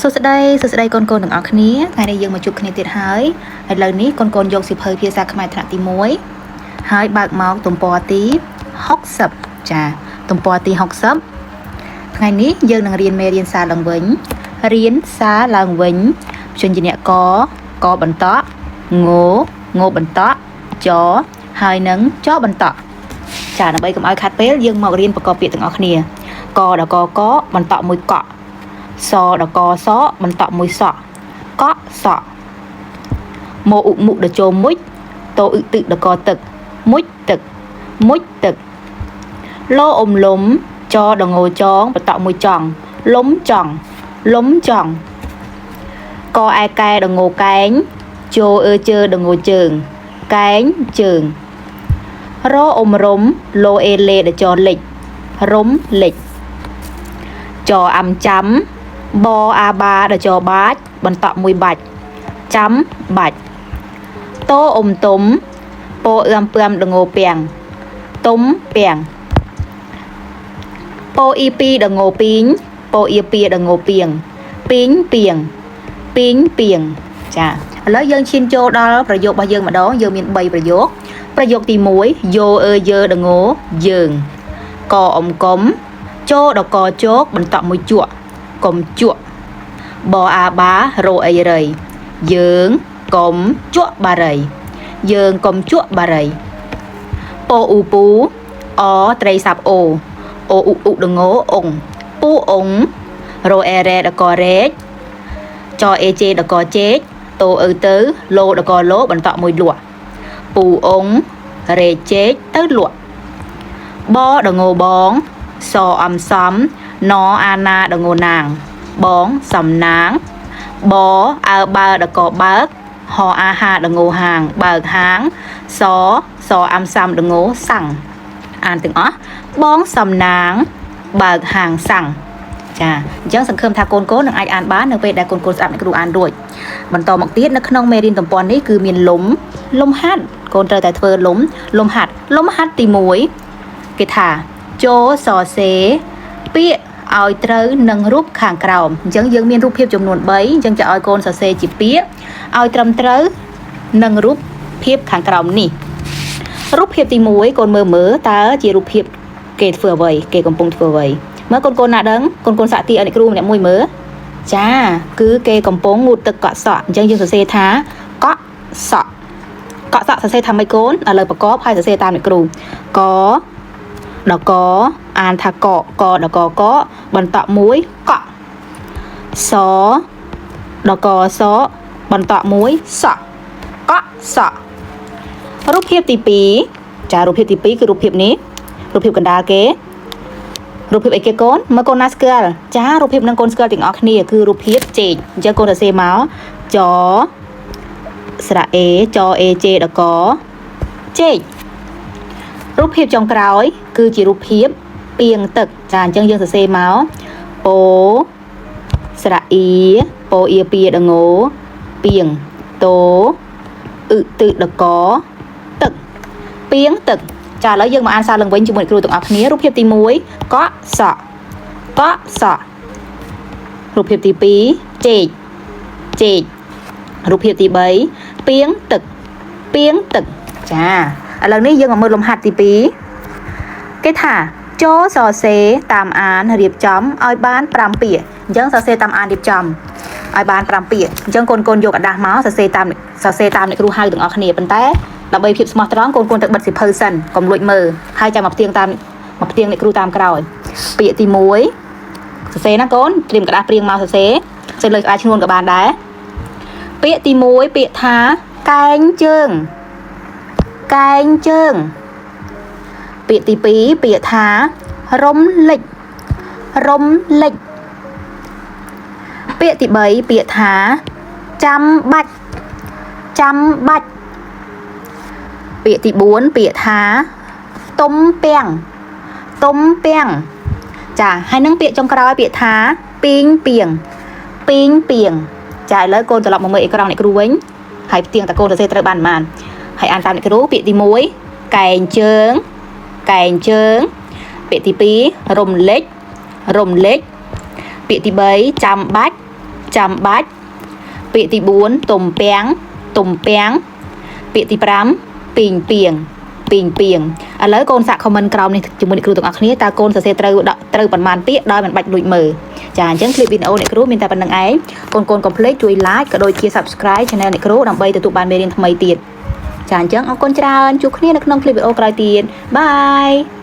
សួស្តីសួស្តីកូនកូនទាំងអស់គ្នាថ្ងៃនេះយើងមកជួបគ្នាទៀតហើយឥឡូវនេះកូនកូនយកសៀវភៅភាសាខ្មែរថ្នាក់ទី1ហើយបើកមកទំព័រទី60ចាទំព័រទី60ថ្ងៃនេះយើងនឹងរៀនមេរៀនសារឡើងវិញរៀនសារឡើងវិញព្យញ្ជនៈកកបន្តងងបន្តចហើយនឹងចបន្តចាដើម្បីកុំឲ្យខាត់ពេលយើងមករៀនប្រកបពាក្យទាំងអស់គ្នាកដកកបន្តមួយកក់ សដកសបន្តមួយសក់កក់សក់ម៉ូអ៊ុមុដចូលមុជតោអ៊ឹទឹកដកទឹកមុជទឹកមុជទឹកលោអ៊ុំលំចដងោចងបន្តមួយចង់លំចង់លំចង់កអែកែដងោកែងជោអឺជើដងោជើងកែងជើងរអ៊ុំរុំលោអេលេដចលិចរុំលិចចអាំចាំ បអាបាដចបាច់បន្តមួយបាច់ចាំបាច់តោអ៊ុំទុំពោអឿមពឿមដងោពាំងទុំពាំងពោអ៊ីពីដងោពីងពោអ៊ីពីដងោពីងពីងពីងពីងពីងចាឥឡូវយើងឈានចូលដល់ប្រយោគរបស់យើងម្ដងយើងមាន3ប្រយោគប្រយោគទី1យោអើយើដងោយើងកអ៊ុំកុំចូលដកជោកបន្តមួយជក់កុំជក់បអាបារោអីរៃយើងកុំជក់បារីយើងកុំជក់បារីពោអ៊ូពូអត្រីសាប់អូអូអ៊ុអ៊ុដងោអ៊ុងពូអ៊ុងរោអេរ៉េដករ៉េកចអេជេដកជេកតោអ៊ឺទៅលោដកលោបន្តមួយលក់ពូអ៊ុងរ៉េជេកទៅលក់បដងោបងសអំសំណអាណាដងោណាងបងសំណាងបអើបើដកបើកហអាហាដងោហាងបើកហាងសសអំសាំដងោសាំងអានទាំងអស់បងសំណាងបើកហាងសាំងចាអញ្ចឹងសង្ឃឹមថាកូនកូននឹងអាចអានបាននៅពេលដែលកូនកូនស្ដាប់អ្នកគ្រូអានរួចបន្តមកទៀតនៅក្នុងមេរៀនទំព័រនេះគឺមានលំលំហាត់កូនត្រូវតែធ្វើលំលំហាត់លំហាត់ទី1គេថាចូលសរសេរពាក្យឲ្យត្រូវនឹងរូបខាងក្រោមអញ្ចឹងយើងមានរូបភាពចំនួន3អញ្ចឹងจะឲ្យកូនសរសេរជាពាក្យឲ្យត្រឹមត្រូវនឹងរូបភាពខាងក្រោមនេះរូបភាពទី1កូនមើលមើលតើជារូបភាពគេធ្វើអ្វីគេកំពុងធ្វើអ្វីមើលកូនកូនណាដឹងកូនកូនសាក់ទីឲ្យអ្នកគ្រូម្នាក់មួយមើលចាគឺគេកំពុងងូតទឹកកក់សក់អញ្ចឹងយើងសរសេរថាកក់សក់កក់សក់សរសេរថាម៉េចកូនឥឡូវប្រកបហើយសរសេរតាមអ្នកគ្រូកដកអានថាកកដកកបន្តមួយកក់សដកសបន្តមួយសក់កក់សក់រូបភាពទី2ចារូបភាពទី2គឺរូបភាពនេះរូបភាពកណ្ដាលគេរូបភាពអីគេកូនមើលកូនណាស្គាល់ចារូបភាពនឹងកូនស្គាល់ទាំងអស់គ្នាគឺរូបភាពចេកអញ្ចឹងកូនសរសេរមកចស្រៈអេចអេជេដកចេករូបភាពចុងក្រោយគឺជារូបភាពពីងទឹកចាអញ្ចឹងយើងសរសេរមកពោស្រៈអ៊ីពោអ៊ីពីដងោពីងតោអ៊ឹទឹកដកទឹកពីងទឹកចាឥឡូវយើងមកអានសារឡើងវិញជាមួយគ្រូទាំងអស់គ្នារូបភាពទី1កក់សក់កក់សក់រូបភាពទី2ចេកចេករូបភាពទី3ពីងទឹកពីងទឹកចាឥឡូវនេះយើងមកមើលលំហាត់ទី2គេថាចូលសរសេរតាមអានរៀបចំឲ្យបាន5ពាក្យអញ្ចឹងសរសេរតាមអានរៀបចំឲ្យបាន5ពាក្យអញ្ចឹងកូនកូនយកក្រដាសមកសរសេរតាមសរសេរតាមអ្នកគ្រូហៅទាំងអស់គ្នាប៉ុន្តែដើម្បីភាពស្មោះត្រង់កូនកូនទៅបិទសៀវភៅសិនកុំលួចមើលហើយចាំមកផ្ទៀងតាមមកផ្ទៀងអ្នកគ្រូតាមក្រោយពាក្យទី1សរសេរណាកូនត្រៀមក្រដាសព្រៀងមកសរសេរសរសេរលើក្តារឈ្នួនក៏បានដែរពាក្យទី1ពាក្យថាកែងជើងកែងជើងពាក្យទី2ពាក្យថារំលិចរំលិចពាក្យទី3ពាក្យថាចាំបាច់ចាំបាច់ពាក្យទី4ពាក្យថាទុំពាំងទុំពាំងចាហើយនឹងពាក្យចុងក្រោយពាក្យថាពីងពីងពីងពីងចាឥឡូវកូនត្រឡប់មកមើលអេក្រង់អ្នកគ្រូវិញហើយផ្ទៀងតកូនសរសេរត្រូវបានប៉ុន្មានហើយអានតាមអ្នកគ្រូពាក្យទី1កែងជើងកែងជើងពាក្យទី2រំលិចរំលិចពាក្យទី3ចាំបាច់ ចាំបាច់ពាក្យទី4ទំពាំងទំពាំងពាក្យទី5ពីងពីងពីងពីងឥឡូវកូនសាក comment ក្រោមនេះជាមួយអ្នកគ្រូទាំងអស់គ្នាតើកូនសរសេរត្រូវត្រូវប៉ុន្មានពាក្យដោយមិនបាច់លួចមើលចាអញ្ចឹងคลิปវីដេអូអ្នកគ្រូមានតែប៉ុណ្្នឹងឯងកូនកូនកុំភ្លេចជួយ like ក៏ដូចជា subscribe channel អ្នកគ្រូដើម្បីទទួលបានមេរៀនថ្មីទៀតចាអញ្ចឹងអរគុណច្រើនជួបគ្នានៅក្នុងคลิปវីដេអូក្រោយទៀត bye.